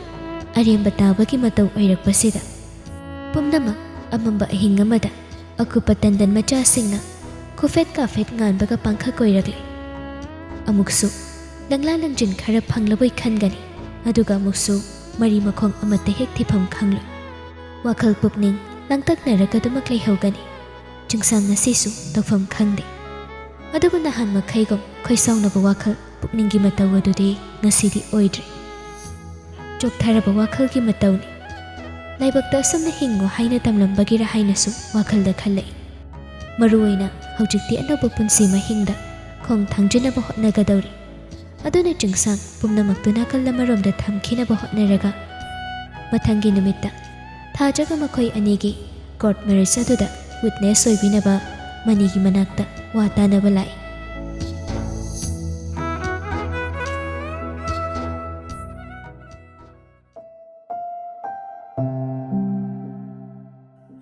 ꯑꯔꯦꯝꯕ ꯇꯥꯕꯒꯤ ꯃꯇꯧ ꯑꯣꯏꯔꯛꯄꯁꯤꯗ ꯄꯨꯝꯅꯃꯛ ꯑꯃꯝꯕ ꯑꯍꯤꯡ ꯑꯃꯗ ꯑꯀꯨꯞꯄ ꯇꯟꯗꯟ ꯃꯆꯥꯁꯤꯡꯅ ꯈꯨꯐꯦꯠ ꯀꯥꯐꯦꯠ ꯉꯥꯟꯕꯒ ꯄꯥꯡꯈꯛ ꯑꯣꯏꯔꯛꯂꯤ꯫ ꯑꯃꯨꯛꯁꯨ ꯂꯪꯂꯥ ꯂꯪꯖꯤꯟ ꯈꯔ ꯐꯪꯂꯕꯣꯏ ꯈꯟꯒꯅꯤ, ꯑꯗꯨꯒ ꯑꯃꯨꯛꯁꯨ ꯃꯔꯤ ꯃꯈꯣꯡ ꯑꯃꯠꯇ ꯍꯦꯛ ꯊꯤꯐꯝ ꯈꯪꯂꯣꯏ꯫ ꯋꯥꯈꯜ ꯄꯨꯛꯅꯤꯡ ꯂꯥꯡꯇꯛꯅꯔꯒ ꯑꯗꯨꯃꯛ ꯂꯩꯍꯧꯒꯅꯤ꯫ ꯆꯤꯡꯁꯥꯡ ꯉꯁꯤꯁꯨ ꯇꯧꯐꯝ ꯈꯪꯗꯦ꯫ ꯑꯗꯨꯕꯨ ꯅꯍꯥꯟ ꯃꯈꯩꯒꯨꯝ ꯈꯣꯏꯁꯥꯎꯅꯕ ꯋꯥꯈꯜ ꯄꯨꯛꯅꯤꯡꯒꯤ ꯃꯇꯧ ꯑꯗꯨꯗꯤ ꯉꯁꯤꯗꯤ ꯑꯣꯏꯗ꯭ꯔꯦ꯫ ꯆꯣꯛꯊꯔꯕ ꯋꯥꯈꯜꯒꯤ ꯃꯇꯧꯅꯤ꯫ ꯂꯥꯏꯕꯛꯇ ꯑꯁꯨꯝꯅ ꯍꯤꯡꯉꯨ ꯍꯥꯏꯅ ꯇꯝꯂꯝꯕꯒꯤꯔ ꯍꯥꯏꯅꯁꯨ ꯋꯥꯈꯜꯗ ꯈꯜꯂꯛꯏ꯫ ꯃꯔꯨꯑꯣꯏꯅ ꯍꯧꯖꯤꯛꯇꯤ ꯑꯅꯧꯕ ꯄꯨꯟꯁꯤ ꯃꯍꯤꯡꯗ ꯈꯣꯡ ꯊꯥꯡꯖꯤꯟꯅꯕ ꯍꯣꯠꯅꯒꯗꯧꯔꯤ꯫ ꯑꯗꯨꯅ ꯆꯤꯡꯁꯥꯡ ꯄꯨꯝꯅꯃꯛꯇꯨ ꯅꯥꯀꯜ ꯑꯃꯔꯣꯝꯗ ꯊꯝꯈꯤꯅꯕ ꯍꯣꯠꯅꯔꯒ ꯃꯊꯪꯒꯤ ꯅꯨꯃꯤꯠꯇ ꯊꯥꯖꯒ ꯃꯈꯣꯏ ꯑꯅꯤꯒꯤ ꯀꯣꯔꯠ ꯃꯦꯔꯤꯖ ꯑꯗꯨꯗ ꯋꯤꯠꯅꯦꯁ ꯑꯣꯏꯕꯤꯅꯕ ꯃꯅꯤꯒꯤ ꯃꯅꯥꯛꯇ ꯋꯥ ꯇꯥꯅꯕ ꯂꯥꯛꯏ꯫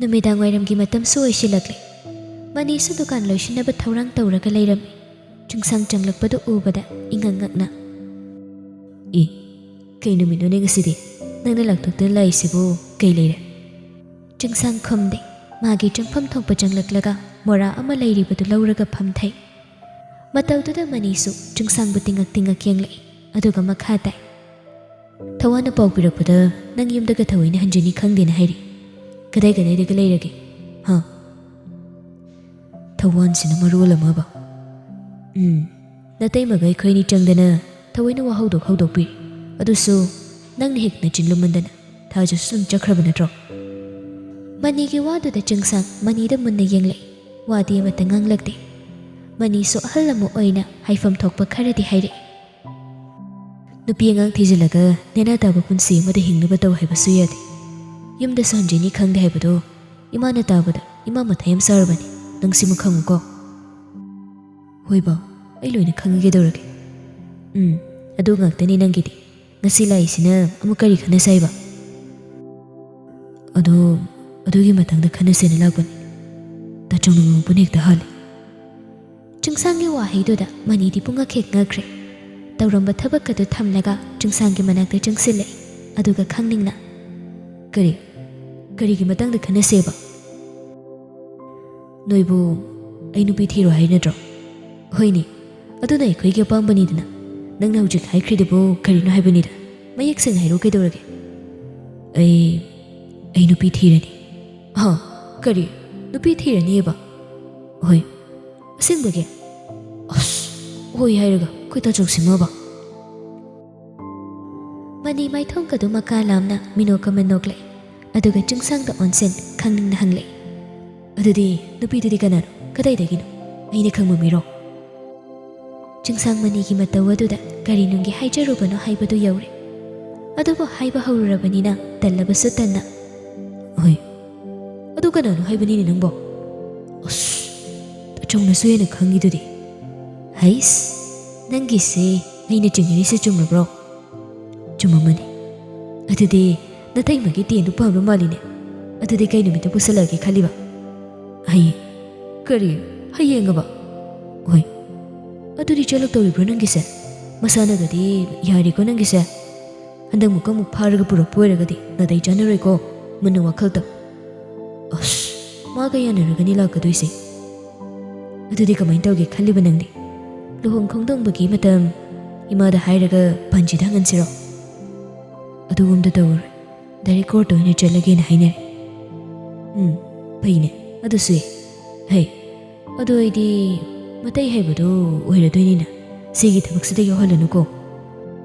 ꯅꯨꯃꯤꯗꯥꯡ ꯋꯥꯏꯔꯝꯒꯤ ꯃꯇꯝꯁꯨ ꯑꯣꯏꯁꯤꯜꯂꯛꯂꯦ꯫ ꯃꯅꯤꯁꯨ ꯗꯨꯀꯥꯟ ꯂꯣꯏꯁꯤꯟꯅꯕ ꯊꯧꯔꯥꯡ ꯇꯧꯔꯒ ꯂꯩꯔꯝꯃꯤ꯫ ꯆꯤꯡꯁꯥꯡ ꯆꯪꯂꯛꯄꯗꯨ ꯎꯕꯗ ꯏꯉꯛ ꯉꯛꯅ, "ꯏ, ꯀꯩ ꯅꯨꯃꯤꯠꯅꯣꯅꯦ ꯉꯁꯤꯗꯤ? ꯅꯪꯅ ꯂꯥꯛꯊꯣꯛꯇꯅ ꯂꯥꯛꯏꯁꯤꯕꯨ ꯀꯩ ꯂꯩꯔꯦ?" ꯆꯤꯡꯁꯥꯡ ꯈꯨꯝꯗꯦ꯫ ꯃꯥꯒꯤ ꯆꯪꯐꯝ ꯊꯣꯛꯄ ꯆꯪꯂꯛꯂꯒ ꯃꯣꯔꯥ ꯑꯃ ꯂꯩꯔꯤꯕꯗꯨ ꯂꯧꯔꯒ ꯐꯝꯊꯩ꯫ ꯃꯇꯧꯗꯨꯗ ꯃꯅꯤꯁꯨ ꯆꯤꯡꯁꯥꯡꯕꯨ ꯇꯤꯡꯉꯛ ꯇꯤꯡꯉꯛ ꯌꯦꯡꯂꯛꯏ, ꯑꯗꯨꯒ ꯃꯈꯥ ꯇꯥꯏ, "ꯊꯧꯋꯥꯟꯅ ꯄꯥꯎ ꯄꯤꯔꯛꯄꯗ ꯅꯪ ꯌꯨꯝꯗꯒ ꯊꯑꯣꯏꯅ ꯍꯟꯖꯤꯟꯅꯤ ꯈꯪꯗꯦꯅ ꯍꯥꯏꯔꯤ꯫ ꯀꯗꯥꯏ ꯀꯗꯥꯏꯗꯒ ꯂꯩꯔꯒꯦ? ꯍꯥ?" "ꯊꯧꯋꯥꯟꯁꯤꯅ ꯃꯔꯣꯜ ꯑꯃꯕ꯫ ꯎꯝ, ꯅꯇꯩꯃꯒ ꯑꯩꯈꯣꯏꯅꯤ ꯆꯪꯗꯅ ꯊꯑꯣꯏꯅ ꯋꯥ ꯍꯧꯗꯣꯛ ꯍꯧꯗꯣꯛꯄꯤꯔꯤ꯫ ꯑꯗꯨꯁꯨ ꯅꯪꯅ ꯍꯦꯛ ꯅꯆꯤꯟ ꯂꯨꯝꯃꯟꯗꯅ ꯊꯥꯖꯁꯨ ꯑꯗꯨꯝ ꯆꯠꯈ꯭ꯔꯕ ꯅꯠꯇ꯭ꯔꯣ?" ꯃꯅꯤꯒꯤ ꯋꯥꯗꯨꯗ ꯆꯤꯡꯁꯥꯡ ꯃꯅꯤꯗ ꯃꯨꯟꯅ ꯌꯦꯡꯂꯛꯏ꯫ ꯋꯥꯗꯤ ꯑꯃꯠꯇ ꯉꯥꯡꯂꯛꯇꯦ꯫ ꯃꯅꯤꯁꯨ ꯑꯍꯜ ꯑꯃ ꯑꯣꯏꯅ ꯍꯥꯏꯐꯝ ꯊꯣꯛꯄ ꯈꯔꯗꯤ ꯍꯥꯏꯔꯛꯏ꯫ "ꯅꯨꯄꯤ ꯑꯉꯥꯡ ꯊꯤꯖꯤꯜꯂꯒ ꯅꯦꯅꯥ ꯇꯥꯕ ꯄꯨꯟꯁꯤ ꯑꯃꯗ ꯍꯤꯡꯅꯕ ꯇꯧ ꯍꯥꯏꯕꯁꯨ ꯌꯥꯗꯦ꯫ ꯌꯨꯝꯗꯁꯨ ꯍꯟꯖꯤꯟꯅꯤ ꯈꯪꯗꯦ ꯍꯥꯏꯕꯗꯣ ꯏꯃꯥꯅ ꯇꯥꯕꯗ ꯏꯃꯥ ꯃꯊꯥ ꯌꯥꯝ ꯁꯥꯔꯕꯅꯤ꯫ ꯅꯪ ꯁꯤꯃ ꯈꯪꯉꯨꯀꯣ꯫ ꯍꯣꯏ ꯕꯥ, ꯑꯩ ꯂꯣꯏꯅ ꯈꯪꯉꯒꯦ ꯇꯧꯔꯒꯦ꯫ ꯎꯝ, ꯑꯗꯨ ꯉꯥꯛꯇꯅꯤ ꯅꯪꯒꯤꯗꯤ꯫ ꯉꯁꯤ ꯂꯥꯛꯏꯁꯤꯅ ꯑꯃꯨꯛ ꯀꯔꯤ ꯈꯟꯅꯁꯦ ꯍꯥꯏꯕ? ꯑꯗꯣ, ꯑꯗꯨꯒꯤ ꯃꯇꯥꯡꯗ ꯈꯟꯅꯁꯦꯅ ꯂꯥꯛꯄꯅꯤ꯫ ꯇꯥꯆꯧꯅ ꯉꯥꯡꯉꯛꯄꯅ ꯍꯦꯛꯇ ꯍꯥꯜꯂꯤ꯫ ꯆꯤꯡꯁꯥꯡꯒꯤ ꯋꯥꯍꯩꯗꯨꯗ ꯃꯅꯤꯗꯤ ꯄꯨꯡꯉꯛ ꯍꯦꯛ ꯉꯛꯈ꯭ꯔꯦ꯫ ꯇꯧꯔꯝꯕ ꯊꯕꯛ ꯑꯗꯨ ꯊꯝꯂꯒ ꯆꯤꯡꯁꯥꯡꯒꯤ ꯃꯅꯥꯛꯇ ꯆꯪꯁꯤꯜꯂꯛꯏ꯫ ꯑꯗꯨꯒ ꯈꯪꯅꯤꯡꯅ, "ꯀꯔꯤ? ꯀꯔꯤꯒꯤ ꯃꯇꯥꯡꯗ ꯈꯟꯅꯁꯦꯕ?" "ꯅꯣꯏꯕꯨ ꯑꯩ ꯅꯨꯄꯤ ꯊꯤꯔꯣ ꯍꯥꯏ ꯅꯠꯇ꯭ꯔꯣ?" "ꯍꯣꯏꯅꯦ, ꯑꯗꯨꯅ ꯑꯩꯈꯣꯏꯒꯤ ꯑꯄꯥꯝꯕꯅꯤꯗꯅ꯫ ꯅꯪꯅ ꯍꯧꯖꯤꯛ ꯍꯥꯏꯈ꯭ꯔꯤꯗꯨꯕꯨ ꯀꯔꯤꯅꯣ ꯍꯥꯏꯕꯅꯤꯗ? ꯃꯌꯦꯛ ꯁꯦꯡꯅ ꯍꯥꯏꯔꯛꯎ ꯀꯩꯗꯧꯔꯒꯦ?" "ꯑꯩ, ꯑꯩ ꯅꯨꯄꯤ ꯊꯤꯔꯅꯤ꯫" "ꯍꯥ? ꯀꯔꯤ? ꯅꯨꯄꯤ ꯊꯤꯔꯅꯤꯕ?" "ꯍꯣꯏ꯫" "ꯑꯁꯦꯡꯕꯒꯤ?" "ꯑꯁ, ꯍꯣꯏ ꯍꯥꯏꯔꯒ ꯑꯩꯈꯣꯏ ꯇꯥꯆꯧꯁꯤꯃꯕ?" ꯃꯅꯤ ꯃꯥꯏꯊꯣꯡꯒꯗꯨ ꯃꯀꯥ ꯂꯥꯝꯅ ꯃꯤꯅꯣꯛ ꯑꯃ ꯅꯣꯛꯂꯦ꯫ ꯑꯗꯨꯒ ꯆꯤꯡꯁꯥꯡꯗ ꯑꯣꯟꯁꯤꯟ ꯈꯪꯅꯤꯡꯅ ꯍꯪꯂꯦ꯫ "ꯑꯗꯨꯗꯤ ꯅꯨꯄꯤꯗꯨꯗꯤ ꯀꯅꯥꯅꯣ? ꯀꯗꯥꯏꯗꯒꯤꯅꯣ? ꯑꯩꯅ ꯈꯪꯕ ꯃꯤꯔꯣ?" ꯆꯤꯡꯁꯥꯡ ꯃꯅꯤꯒꯤ ꯃꯇꯧ ꯑꯗꯨꯗ ꯀꯔꯤ ꯅꯨꯡꯒꯤ ꯍꯥꯏꯖꯔꯨꯕꯅꯣ ꯍꯥꯏꯕꯗꯨ ꯌꯧꯔꯦ꯫ ꯑꯗꯨꯕꯨ ꯍꯥꯏꯕ ꯍꯧꯔꯨꯔꯕꯅꯤꯅ ꯇꯜꯂꯕꯁꯨ ꯇꯟꯅ, "ꯍꯣꯏ, ꯑꯗꯨ ꯀꯅꯥꯅꯣ ꯍꯥꯏꯕꯅꯤꯅꯦ ꯅꯪꯕꯣ?" "ꯑꯁ, ꯇꯥꯆꯧꯅꯁꯨ ꯍꯦꯟꯅ ꯈꯪꯉꯤꯗꯨꯗꯤ꯫" "ꯍꯩꯁ, ꯅꯪꯒꯤꯁꯦ ꯑꯩꯅ ꯆꯤꯡꯅꯔꯤꯁꯦ ꯆꯨꯝꯂꯕ꯭ꯔꯣ?" "ꯆꯨꯝꯃꯝꯃꯅꯤ꯫ ꯑꯗꯨꯗꯤ ꯅꯇꯩꯃꯒꯤ ꯇꯦꯟꯗꯨ ꯄꯥꯝꯕ ꯃꯥꯜꯂꯤꯅꯦ꯫ ꯑꯗꯨꯗꯤ ꯀꯩ ꯅꯨꯃꯤꯠꯇ ꯄꯨꯁꯜꯂꯛꯑꯒꯦ ꯈꯜꯂꯤꯕ?" "ꯍꯌꯦꯡ꯫" "ꯀꯔꯤ? ꯍꯌꯦꯡꯑꯕ?" "ꯍꯣꯏ꯫" "ꯑꯗꯨꯗꯤ ꯆꯠꯂꯛꯇꯧꯔꯤꯕ꯭ꯔꯣ ꯅꯪꯒꯤꯁꯦ? ꯃꯁꯥꯟꯅꯒꯗꯤ ꯌꯥꯔꯦꯀꯣ ꯅꯪꯒꯤꯁꯦ꯫ ꯍꯟꯗꯛꯃꯨꯛꯀ ꯑꯃꯨꯛ ꯐꯥꯔꯒ ꯄꯨꯔꯛꯄ ꯑꯣꯏꯔꯒꯗꯤ ꯅꯥꯇꯩ ꯆꯥꯅꯔꯣꯏꯀꯣ, ꯃꯨꯟꯅ ꯋꯥꯈꯜ ꯇꯧ꯫" "ꯑꯁ, ꯃꯥꯒ ꯌꯥꯅꯔꯒꯅꯤ ꯂꯥꯛꯀꯗꯣꯏꯁꯦ꯫ ꯑꯗꯨꯗꯤ ꯀꯃꯥꯏꯅ ꯇꯧꯒꯦ ꯈꯜꯂꯤꯕ ꯅꯪꯗꯤ? ꯂꯨꯍꯣꯡ ꯈꯣꯡꯗꯣꯡꯕꯒꯤ ꯃꯇꯝ ꯏꯃꯥꯗ ꯍꯥꯏꯔꯒ ꯄꯥꯟꯖꯤꯗ ꯍꯪꯍꯟꯁꯤꯔꯣ?" "ꯑꯗꯨꯒꯨꯝꯗ ꯇꯧꯔꯣꯏ꯫ ꯗꯥꯏꯔꯦꯛ ꯀꯣꯔꯠꯇ ꯑꯣꯏꯅ ꯆꯠꯂꯒꯦꯅ ꯍꯥꯏꯅꯔꯦ꯫" "ꯎꯝ, ꯐꯩꯅꯦ꯫ ꯑꯗꯨꯁꯨ ꯌꯥꯏ꯫ ꯍꯩ, ꯑꯗꯨ ꯑꯩꯗꯤ ꯃꯇꯩ ꯍꯥꯏꯕꯗꯨ ꯑꯣꯏꯔꯗꯣꯏꯅꯤꯅ ꯁꯤꯒꯤ ꯊꯕꯛꯁꯤꯗ ꯌꯥꯎꯍꯜꯂꯅꯨꯀꯣ꯫"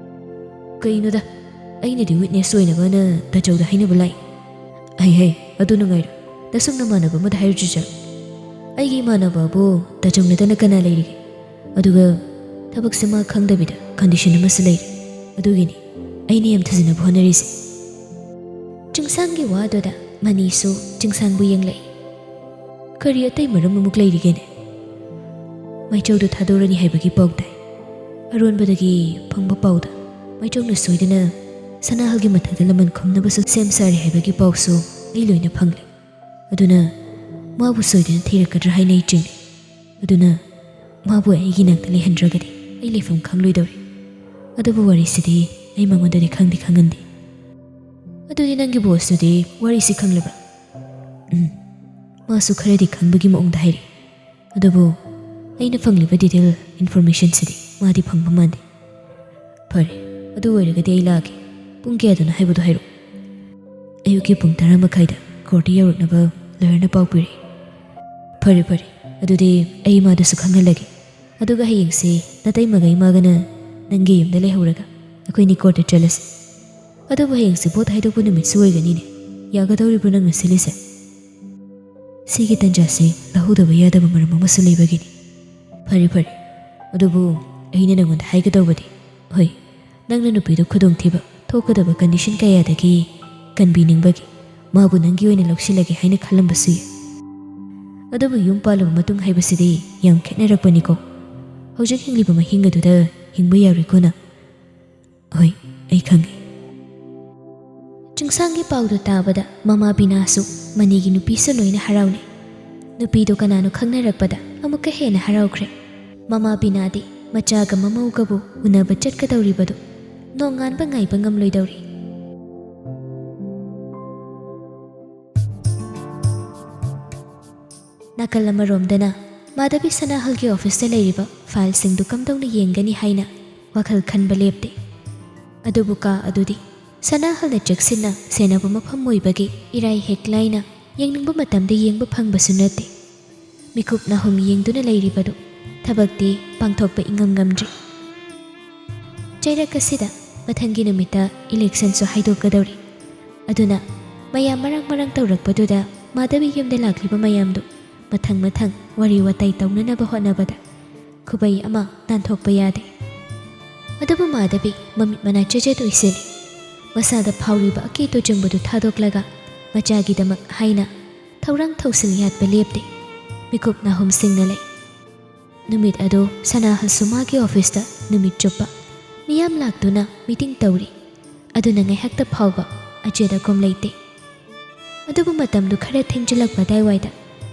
"ꯀꯩꯅꯣꯗ, ꯑꯩꯅꯗꯤ ꯋꯤꯠꯅꯦꯁ ꯑꯣꯏꯅꯕꯅ ꯇꯥꯆꯧꯗ ꯍꯥꯏꯅꯕ ꯂꯥꯛꯏ꯫" "ꯍꯩ ꯍꯩ, ꯑꯗꯨ ꯅꯨꯡꯉꯥꯏꯔꯣꯏ꯫ ꯅꯁꯨꯛ ꯅꯃꯥꯟꯅꯕ ꯑꯃꯗ ꯍꯥꯏꯔꯨ ꯆꯨꯆꯥ꯫ ꯑꯩꯒꯤ ꯏꯃꯥꯟꯅꯕꯕꯨ ꯇꯥꯆꯧ ꯅꯠꯇꯅ ꯀꯅꯥ ꯂꯩꯔꯤꯒꯦ? ꯑꯗꯨꯒ ꯊꯕꯛꯁꯦ ꯃꯥ ꯈꯪꯗꯕꯤꯗ ꯀꯟꯗꯤꯁꯟ ꯑꯃꯁꯨ ꯂꯩꯔꯦ꯫ ꯑꯗꯨꯒꯤꯅꯤ ꯑꯩꯅ ꯌꯥꯝ ꯊꯨꯖꯤꯟꯅꯕ ꯍꯣꯠꯅꯔꯤꯁꯦ꯫" ꯆꯤꯡꯁꯥꯡꯒꯤ ꯋꯥꯗꯨꯗ ꯃꯅꯤꯁꯨ ꯆꯤꯡꯁꯥꯡꯕꯨ ꯌꯦꯡꯂꯛꯏ꯫ "ꯀꯔꯤ ꯑꯇꯩ ꯃꯔꯝ ꯑꯃꯨꯛ ꯂꯩꯔꯤꯒꯦꯅꯦ?" "ꯃꯥꯏꯆꯧꯗꯨ ꯊꯥꯗꯣꯔꯅꯤ ꯍꯥꯏꯕꯒꯤ ꯄꯥꯎ ꯇꯥꯏ꯫ ꯑꯔꯣꯟꯕꯗꯒꯤ ꯐꯪꯕ ꯄꯥꯎꯗ ꯃꯥꯏꯆꯧꯅ ꯁꯣꯏꯗꯅ ꯁꯅꯥꯍꯜꯒꯤ ꯃꯊꯛꯇ ꯂꯃꯟ ꯈꯨꯝꯅꯕꯁꯨ ꯁꯦꯝ ꯁꯥꯔꯦ ꯍꯥꯏꯕꯒꯤ ꯄꯥꯎꯁꯨ ꯑꯩ ꯂꯣꯏꯅ ꯐꯪꯂꯦ꯫ ꯑꯗꯨꯅ ꯃꯥꯕꯨ ꯁꯣꯏꯗꯅ ꯊꯤꯔꯛꯀꯗ꯭ꯔꯥ ꯍꯥꯏꯅ ꯑꯩ ꯆꯤꯡꯅꯩ꯫ ꯑꯗꯨꯅ ꯃꯥꯕꯨ ꯑꯩꯒꯤ ꯅꯥꯛꯇ ꯂꯩꯍꯟꯗ꯭ꯔꯒꯗꯤ ꯑꯩ ꯂꯩꯐꯝ ꯈꯪꯂꯣꯏꯗꯧꯔꯤ꯫ ꯑꯗꯨꯕꯨ ꯋꯥꯔꯤꯁꯤꯗꯤ ꯑꯩ ꯃꯉꯣꯟꯗꯗꯤ ꯈꯪꯗꯤ ꯈꯪꯍꯟꯗꯦ꯫" "ꯑꯗꯨꯗꯤ ꯅꯪꯒꯤ ꯕꯣꯁꯇꯨꯗꯤ ꯋꯥꯔꯤꯁꯤ ꯈꯪꯂꯕ꯭ꯔꯥ?" "ꯎꯝ, ꯃꯥꯁꯨ ꯈꯔꯗꯤ ꯈꯪꯕꯒꯤ ꯃꯑꯣꯡꯗ ꯍꯥꯏꯔꯤ꯫ ꯑꯗꯨꯕꯨ ꯑꯩꯅ ꯐꯪꯂꯤꯕ ꯗꯤꯇꯦꯜ ꯏꯟꯐꯣꯔꯃꯦꯁꯟꯁꯤꯗꯤ ꯃꯥꯗꯤ ꯐꯪꯕ ꯃꯥꯟꯗꯦ꯫" "ꯐꯔꯦ, ꯑꯗꯨ ꯑꯣꯏꯔꯒꯗꯤ ꯑꯩ ꯂꯥꯛꯑꯒꯦ꯫ ꯄꯨꯡ ꯀꯌꯥꯗꯅꯣ ꯍꯥꯏꯕꯗꯣ ꯍꯥꯏꯔꯛꯑꯣ꯫" "ꯑꯌꯨꯛꯀꯤ ꯄꯨꯡ ꯇꯔꯥ ꯃꯈꯥꯏꯗ ꯀꯣꯔꯠꯇ ꯌꯧꯔꯛꯅꯕ ꯂꯣꯌꯔꯅ ꯄꯥꯎ ꯄꯤꯔꯛꯏ꯫" "ꯐꯔꯦ, ꯐꯔꯦ꯫ ꯑꯗꯨꯗꯤ ꯑꯩ ꯏꯃꯥꯗꯁꯨ ꯈꯪꯍꯜꯂꯒꯦ꯫ ꯑꯗꯨꯒ ꯍꯌꯦꯡꯁꯦ ꯅꯇꯩꯃꯒ ꯏꯃꯥꯒꯅ ꯅꯪꯒꯤ ꯌꯨꯝꯗ ꯂꯩꯍꯧꯔꯒ ꯑꯩꯈꯣꯏꯅꯤ ꯀꯣꯔꯠꯇ ꯆꯠꯂꯁꯤ꯫ ꯑꯗꯨꯕꯨ ꯍꯌꯦꯡꯁꯦ ꯚꯣꯠ ꯍꯥꯏꯗꯣꯛꯄ ꯅꯨꯃꯤꯠꯁꯨ ꯑꯣꯏꯒꯅꯤꯅꯦ꯫ ꯌꯥꯒꯗꯧꯔꯤꯕ꯭ꯔꯣ ꯅꯪꯅ ꯁꯤꯜꯂꯤꯁꯦ?" "ꯁꯤꯒꯤ ꯇꯟꯖꯥꯁꯦ ꯂꯧꯍꯧꯗꯕ ꯌꯥꯗꯕ ꯃꯔꯝ ꯑꯃꯁꯨ ꯂꯩꯕꯒꯤꯅꯤ꯫" "ꯐꯔꯦ, ꯐꯔꯦ꯫ ꯑꯗꯨꯕꯨ ꯑꯩꯅ ꯅꯪꯉꯣꯟꯗ ꯍꯥꯏꯒꯗꯧꯕꯗꯤ, ꯍꯣꯏ, ꯅꯪꯅ ꯅꯨꯄꯤꯗꯨ ꯈꯨꯗꯣꯡꯊꯤꯕ ꯊꯣꯛꯀꯗꯕ ꯀꯟꯗꯤꯁꯟ ꯀꯌꯥꯗꯒꯤ ꯀꯟꯕꯤꯅꯤꯡꯕꯒꯤ ꯃꯥꯕꯨ ꯅꯪꯒꯤ ꯑꯣꯏꯅ ꯂꯧꯁꯤꯜꯂꯒꯦ ꯍꯥꯏꯅ ꯈꯜꯂꯝꯕꯁꯨ ꯌꯥꯏ꯫ ꯑꯗꯨꯕꯨ ꯌꯨꯝ ꯄꯥꯜꯂꯕ ꯃꯇꯨꯡ ꯍꯥꯏꯕꯁꯤꯗꯤ ꯌꯥꯝ ꯈꯦꯠꯅꯔꯛꯄꯅꯤꯀꯣ꯫ ꯍꯧꯖꯤꯛ ꯍꯤꯡꯂꯤꯕ ꯃꯍꯤꯡ ꯑꯗꯨꯗ ꯍꯤꯡꯕ ꯌꯥꯔꯣꯏꯀꯣ ꯅꯪ꯫" "ꯍꯣꯏ, ꯑꯩ ꯈꯪꯉꯤ꯫" ꯆꯤꯡꯁꯥꯡꯒꯤ ꯄꯥꯎꯗꯨ ꯇꯥꯕꯗ ꯃꯃꯥ ꯕꯤꯅꯥꯁꯨ, ꯃꯅꯤꯒꯤ ꯅꯨꯄꯤꯁꯨ ꯂꯣꯏꯅ ꯍꯔꯥꯎꯅꯩ꯫ ꯅꯨꯄꯤꯗꯨ ꯀꯅꯥꯅꯣ ꯈꯪꯅꯔꯛꯄꯗ ꯑꯃꯨꯛꯀ ꯍꯦꯟꯅ ꯍꯔꯥꯎꯈ꯭ꯔꯦ꯫ ꯃꯃꯥ ꯕꯤꯅꯥꯗꯤ ꯃꯆꯥꯒ ꯃꯃꯧꯒꯕꯨ ꯎꯅꯕ ꯆꯠꯀꯗꯧꯔꯤꯕꯗꯨ ꯅꯣꯡꯉꯥꯟꯕ ꯉꯥꯏꯕ ꯉꯝꯂꯣꯏꯗꯧꯔꯤ꯫ ꯅꯥꯀꯜ ꯑꯃꯔꯣꯝꯗꯅ ꯃꯥꯙꯕꯤ ꯁꯅꯥꯍꯜꯒꯤ ꯑꯣꯐꯤꯁꯇ ꯂꯩꯔꯤꯕ ꯐꯥꯏꯜꯁꯤꯡꯗꯨ ꯀꯝꯗꯧꯅ ꯌꯦꯡꯒꯅꯤ ꯍꯥꯏꯅ ꯋꯥꯈꯜ ꯈꯟꯕ ꯂꯦꯞꯇꯦ꯫ ꯑꯗꯨꯕꯨ ꯀꯥ ꯑꯗꯨꯗꯤ ꯁꯅꯥꯍꯜꯅ ꯆꯦꯛꯁꯤꯟꯅ ꯁꯦꯟꯅꯕ ꯃꯐꯝ ꯑꯣꯏꯕꯒꯤ ꯏꯔꯥꯏ ꯍꯦꯛ ꯂꯥꯏꯅ ꯌꯦꯡꯅꯤꯡꯕ ꯃꯇꯝꯗ ꯌꯦꯡꯕ ꯐꯪꯕꯁꯨ ꯅꯠꯇꯦ꯫ ꯃꯤꯀꯨꯞ ꯅꯥꯍꯨꯝ ꯌꯦꯡꯗꯨꯅ ꯂꯩꯔꯤꯕꯗꯨ ꯊꯕꯛꯇꯤ ꯄꯥꯡꯊꯣꯛꯄ ꯏꯉꯝ ꯉꯝꯗ꯭ꯔꯤ꯫ ꯆꯩꯔꯛ ꯑꯁꯤꯗ ꯃꯊꯪꯒꯤ ꯅꯨꯃꯤꯠꯇ ꯏꯂꯦꯛꯁꯟꯁꯨ ꯍꯥꯏꯗꯣꯛꯀꯗꯧꯔꯤ꯫ ꯑꯗꯨꯅ ꯃꯌꯥꯝ ꯃꯔꯥꯡ ꯃꯔꯥꯡ ꯇꯧꯔꯛꯄꯗꯨꯗ ꯃꯥꯙꯕꯤ ꯌꯨꯝꯗ ꯂꯥꯛꯂꯤꯕ ꯃꯌꯥꯝꯗꯨ ꯃꯊꯪ ꯃꯊꯪ ꯋꯥꯔꯤ ꯋꯥꯇꯥꯏ ꯇꯧꯅꯅꯕ ꯍꯣꯠꯅꯕꯗ ꯈꯨꯕꯩ ꯑꯃ ꯅꯥꯟꯊꯣꯛꯄ ꯌꯥꯗꯦ꯫ ꯑꯗꯨꯕꯨ ꯃꯥꯙꯕꯤ ꯃꯃꯤꯠ ꯃꯅꯥ ꯆꯦꯖꯦꯠ ꯎꯏꯁꯤꯜꯂꯤ꯫ ꯃꯁꯥꯗ ꯐꯥꯎꯔꯤꯕ ꯑꯀꯤ ꯇꯨꯖꯨꯡꯕꯗꯨ ꯊꯥꯗꯣꯛꯂꯒ ꯃꯆꯥꯒꯤꯗꯃꯛ ꯍꯥꯏꯅ ꯊꯧꯔꯥꯡ ꯊꯧꯁꯤꯜ ꯌꯥꯠꯄ ꯂꯦꯞꯇꯦ꯫ ꯃꯤꯀꯨꯞ ꯅꯥꯍꯨꯝꯁꯤꯡꯅ ꯂꯩ꯫ ꯅꯨꯃꯤꯠ ꯑꯗꯨ ꯁꯅꯥꯍꯜꯁꯨ ꯃꯥꯒꯤ ꯑꯣꯐꯤꯁꯇ ꯅꯨꯃꯤꯠ ꯆꯨꯞꯄ ꯃꯤꯌꯥꯝ ꯂꯥꯛꯇꯨꯅ ꯃꯤꯇꯤꯡ ꯇꯧꯔꯤ꯫ ꯑꯗꯨꯅ ꯉꯥꯏꯍꯥꯛꯇ ꯐꯥꯎꯕ ꯑꯆꯦꯠ ꯑꯀꯣꯝ ꯂꯩꯇꯦ꯫ ꯑꯗꯨꯕꯨ ꯃꯇꯝꯗꯨ ꯈꯔ ꯊꯦꯡꯖꯤꯜꯂꯛꯄ ꯑꯗꯥꯏꯋꯥꯏꯗ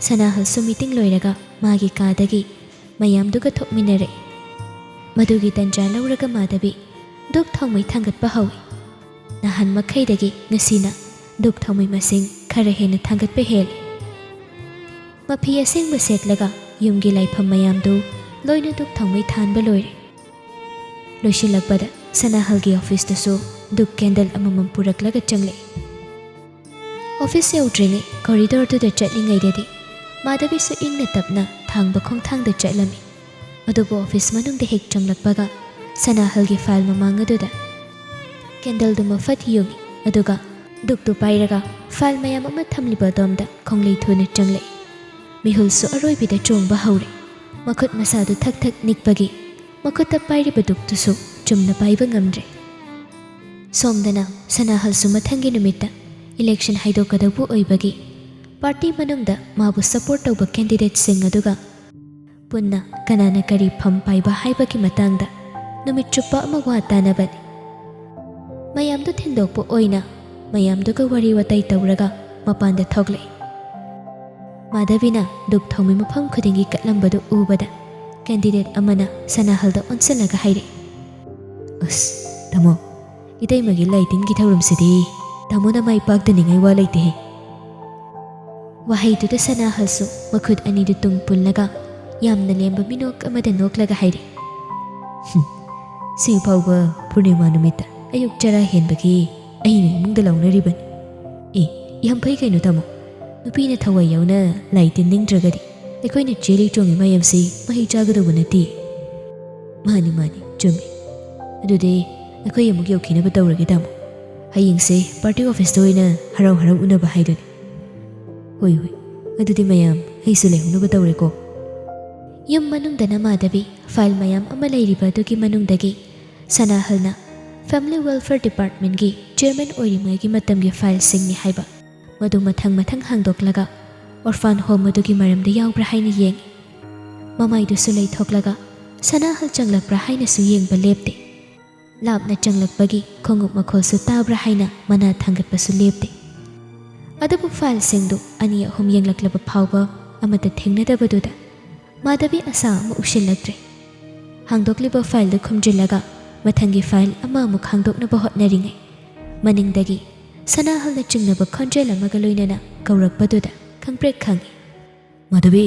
ꯁꯅꯥꯍꯜꯁꯨ ꯃꯤꯇꯤꯡ ꯂꯣꯏꯔꯒ ꯃꯥꯒꯤ ꯀꯥꯗꯒꯤ ꯃꯌꯥꯝꯗꯨꯒ ꯊꯣꯛꯃꯤꯟꯅꯔꯛꯏ꯫ ꯃꯗꯨꯒꯤ ꯇꯟꯖꯥ ꯂꯧꯔꯒ ꯃꯥꯙꯕꯤ ꯙꯨꯞ ꯊꯥꯎꯃꯩ ꯊꯥꯡꯒꯠꯄ ꯍꯧꯏ꯫ ꯅꯍꯥꯟ ꯃꯈꯩꯗꯒꯤ ꯉꯁꯤꯅ ꯙꯨꯞ ꯊꯥꯎꯃꯩ ꯃꯁꯤꯡ ꯈꯔ ꯍꯦꯟꯅ ꯊꯥꯡꯒꯠꯄ ꯍꯦꯜꯂꯤ꯫ ꯃꯐꯤ ꯑꯁꯦꯡꯕ ꯁꯦꯠꯂꯒ ꯌꯨꯝꯒꯤ ꯂꯥꯏꯐꯝ ꯃꯌꯥꯝꯗꯨ ꯂꯣꯏꯅ ꯙꯨꯞ ꯊꯥꯎꯃꯩ ꯊꯥꯟꯕ ꯂꯣꯏꯔꯦ꯫ ꯂꯣꯏꯁꯤꯜꯂꯛꯄꯗ ꯁꯅꯥꯍꯜꯒꯤ ꯑꯣꯐꯤꯁꯇꯁꯨ ꯙꯨꯞ ꯀꯦꯟꯗꯜ ꯑꯃꯃꯝ ꯄꯨꯔꯛꯂꯒ ꯆꯪꯂꯛꯏ꯫ ꯑꯣꯐꯤꯁ ꯌꯧꯗ꯭ꯔꯤꯉꯩ ꯀꯣꯔꯤꯗꯣꯔꯗꯨꯗ ꯆꯠꯂꯤꯉꯩꯗꯗꯤ ꯃꯥꯙꯕꯤꯁꯨ ꯏꯪꯅ ꯇꯞꯅ ꯊꯥꯡꯕ ꯈꯣꯡꯊꯥꯡꯗ ꯆꯠꯂꯝꯃꯤ꯫ ꯑꯗꯨꯕꯨ ꯑꯣꯐꯤꯁ ꯃꯅꯨꯡꯗ ꯍꯦꯛ ꯆꯪꯂꯛꯄꯒ ꯁꯅꯥꯍꯜꯒꯤ ꯐꯥꯏꯜ ꯃꯃꯥꯡ ꯑꯗꯨꯗ ꯀꯦꯟꯗꯜꯗꯨ ꯃꯐꯠ ꯌꯨꯡꯏ, ꯑꯗꯨꯒ ꯙꯨꯞꯇꯨ ꯄꯥꯏꯔꯒ ꯐꯥꯏꯜ ꯃꯌꯥꯝ ꯑꯃ ꯊꯝꯂꯤꯕ ꯑꯗꯣꯝꯗ ꯈꯣꯡꯂꯩ ꯊꯨꯅ ꯆꯪꯂꯛꯏ꯫ ꯃꯤꯍꯨꯜꯁꯨ ꯑꯔꯣꯏꯕꯤꯗ ꯆꯣꯡꯕ ꯍꯧꯔꯦ꯫ ꯃꯈꯨꯠ ꯃꯁꯥꯗꯨ ꯊꯛ ꯊꯛ ꯅꯤꯛꯄꯒꯤ ꯃꯈꯨꯠꯇ ꯄꯥꯏꯔꯤꯕ ꯙꯨꯞꯇꯨꯁꯨ ꯆꯨꯝꯅ ꯄꯥꯏꯕ ꯉꯝꯗ꯭ꯔꯦ꯫ ꯁꯣꯝꯗꯅ ꯁꯅꯥꯍꯜꯁꯨ ꯃꯊꯪꯒꯤ ꯅꯨꯃꯤꯠꯇ ꯏꯂꯦꯛꯁꯟ ꯍꯥꯏꯗꯣꯛꯀꯗꯧꯕ ꯑꯣꯏꯕꯒꯤ ꯄꯥꯔꯇꯤ ꯃꯅꯨꯡꯗ ꯃꯥꯕꯨ ꯁꯄꯣꯔꯠ ꯇꯧꯕ ꯀꯦꯟꯗꯤꯗꯦꯠꯁꯤꯡ ꯑꯗꯨꯒ ꯄꯨꯟꯅ ꯀꯅꯥꯅ ꯀꯔꯤ ꯐꯝ ꯄꯥꯏꯕ ꯍꯥꯏꯕꯒꯤ ꯃꯇꯥꯡꯗ ꯅꯨꯃꯤꯠ ꯆꯨꯞꯄ ꯑꯃ ꯋꯥ ꯇꯥꯅꯕꯅꯤ꯫ ꯃꯌꯥꯝꯗꯨ ꯊꯤꯟꯗꯣꯛꯄ ꯑꯣꯏꯅ ꯃꯌꯥꯝꯗꯨꯒ ꯋꯥꯔꯤ ꯋꯥꯇꯥꯏ ꯇꯧꯔꯒ ꯃꯄꯥꯟꯗ ꯊꯣꯛꯂꯛꯏ꯫ ꯃꯥꯙꯕꯤꯅ ꯙꯨꯞ ꯊꯥꯎꯃꯩ ꯃꯐꯝ ꯈꯨꯗꯤꯡꯒꯤ ꯀꯠꯂꯝꯕꯗꯨ ꯎꯕꯗ ꯀꯦꯟꯗꯤꯗꯦꯠ ꯑꯃꯅ ꯁꯅꯥꯍꯜꯗ ꯑꯣꯟꯁꯤꯜꯂꯒ ꯍꯥꯏꯔꯛꯏ, "ꯑꯁ, ꯇꯥꯃꯣ, ꯏꯇꯩꯃꯒꯤ ꯂꯥꯏ ꯇꯤꯟꯒꯤ ꯊꯧꯔꯝꯁꯤꯗꯤ ꯇꯥꯃꯣꯅ ꯃꯥꯏ ꯄꯥꯛꯇꯅꯤꯡꯉꯥꯏ ꯋꯥ ꯂꯩꯇꯦꯍꯦ"꯫ ꯋꯥꯍꯩꯗꯨꯗ ꯁꯅꯥꯍꯜꯁꯨ ꯃꯈꯨꯠ ꯑꯅꯤꯗꯨ ꯇꯨꯡ ꯄꯨꯜꯂꯒ ꯌꯥꯝꯅ ꯂꯦꯝꯕ ꯃꯤꯅꯣꯛ ꯑꯃꯗ ꯅꯣꯛꯂꯒ ꯍꯥꯏꯔꯛꯏ, "ꯍꯨꯝ, ꯁꯤ ꯐꯥꯎꯕ ꯄꯨꯔꯅꯤꯃꯥ ꯅꯨꯃꯤꯠꯇ ꯑꯌꯨꯛ ꯆꯔꯥ ꯍꯦꯟꯕꯒꯤ ꯑꯩꯅ ꯏꯃꯨꯡꯗ ꯂꯥꯎꯅꯔꯤꯕꯅꯤ꯫ ꯑꯦ, ꯌꯥꯝ ꯐꯩ ꯀꯩꯅꯣ ꯇꯥꯃꯣ꯫ ꯅꯨꯄꯤꯅ ꯊꯋꯥꯏ ꯌꯥꯎꯅ ꯂꯥꯏ ꯇꯤꯟꯅꯤꯡꯗ꯭ꯔꯒꯗꯤ ꯑꯩꯈꯣꯏꯅ ꯆꯦꯜꯂꯤ ꯆꯣꯡꯉꯤ ꯃꯌꯥꯝꯁꯤ ꯃꯍꯩ ꯆꯥꯒꯗꯧꯕ ꯅꯠꯇꯦ"꯫ "ꯃꯥꯅꯤ, ꯃꯥꯅꯤ, ꯆꯨꯝꯃꯤ꯫ ꯑꯗꯨꯗꯤ ꯑꯩꯈꯣꯏ ꯑꯃꯨꯛ ꯌꯧꯈꯤꯅꯕ ꯇꯧꯔꯒꯦ ꯇꯥꯃꯣ꯫ ꯍꯌꯦꯡꯁꯦ ꯄꯥꯔꯇꯤ ꯑꯣꯐꯤꯁꯇ ꯑꯣꯏꯅ ꯍꯔꯥꯎ ꯍꯔꯥꯎ ꯎꯅꯕ ꯍꯥꯏꯗꯨꯅꯤ"꯫ "ꯍꯣꯏ, ꯍꯣꯏ꯫ ꯑꯗꯨꯗꯤ ꯃꯌꯥꯝ ꯑꯩꯁꯨ ꯂꯩꯍꯧꯅꯕ ꯇꯧꯔꯦꯀꯣ"꯫ ꯌꯨꯝ ꯃꯅꯨꯡꯗꯅ ꯃꯥꯙꯕꯤ ꯐꯥꯏꯜ ꯃꯌꯥꯝ ꯑꯃ ꯂꯩꯔꯤꯕ ꯑꯗꯨꯒꯤ ꯃꯅꯨꯡꯗꯒꯤ ꯁꯅꯥꯍꯜꯅ ꯐꯦꯃꯤꯂꯤ ꯋꯦꯜꯐꯤꯌꯔ ꯗꯤꯄꯥꯔꯠꯃꯦꯟꯒꯤ ꯆꯤꯌꯔꯃꯦꯟ ꯑꯣꯏꯔꯤꯉꯩꯒꯤ ꯃꯇꯝꯒꯤ ꯐꯥꯏꯜꯁꯤꯡꯅꯤ ꯍꯥꯏꯕ ꯃꯗꯨ ꯃꯊꯪ ꯃꯊꯪ ꯍꯥꯡꯗꯣꯛꯂꯒ ꯑꯣꯔꯐꯥꯟ ꯍꯣꯝ ꯑꯗꯨꯒꯤ ꯃꯔꯝꯗ ꯌꯥꯎꯕ꯭ꯔꯥ ꯍꯥꯏꯅ ꯌꯦꯡꯏ꯫ ꯃꯃꯥꯏꯗꯨꯁꯨ ꯂꯩꯊꯣꯛꯂꯒ ꯁꯅꯥꯍꯜ ꯆꯪꯂꯛꯄ꯭ꯔꯥ ꯍꯥꯏꯅꯁꯨ ꯌꯦꯡꯕ ꯂꯦꯞꯇꯦ꯫ ꯂꯥꯞꯅ ꯆꯪꯂꯛꯄꯒꯤ ꯈꯣꯡꯎꯞ ꯃꯈꯣꯜꯁꯨ ꯇꯥꯕ꯭ꯔꯥ ꯍꯥꯏꯅ ꯃꯅꯥ ꯊꯥꯡꯒꯠꯄꯁꯨ ꯂꯦꯞꯇꯦ꯫ ꯑꯗꯨꯕꯨ ꯐꯥꯏꯜꯁꯤꯡꯗꯨ ꯑꯅꯤ ꯑꯍꯨꯝ ꯌꯦꯡꯂꯛꯂꯕ ꯐꯥꯎꯕ ꯑꯃꯠꯇ ꯊꯦꯡꯅꯗꯕꯗꯨꯗ ꯃꯥꯙꯕꯤ ꯑꯁꯥ ꯑꯃ ꯎꯁꯤꯜꯂꯛꯇ꯭ꯔꯦ꯫ ꯍꯥꯡꯗꯣꯛꯂꯤꯕ ꯐꯥꯏꯜꯗꯨ ꯈꯨꯝꯖꯤꯜꯂꯒ ꯃꯊꯪꯒꯤ ꯐꯥꯏꯜ ꯑꯃ ꯑꯃꯨꯛ ꯍꯥꯡꯗꯣꯛꯅꯕ ꯍꯣꯠꯅꯔꯤꯉꯩ, ꯃꯅꯤꯡꯗꯒꯤ ꯁꯅꯥꯍꯜꯅ ꯆꯤꯡꯅꯕ ꯈꯣꯟꯖꯦꯜ ꯑꯃꯒ ꯂꯣꯏꯅꯅ ꯀꯧꯔꯛꯄꯗꯨꯗ ꯈꯪꯄ꯭ꯔꯦꯛ ꯈꯪꯏ꯫ "ꯃꯥꯙꯕꯤ!"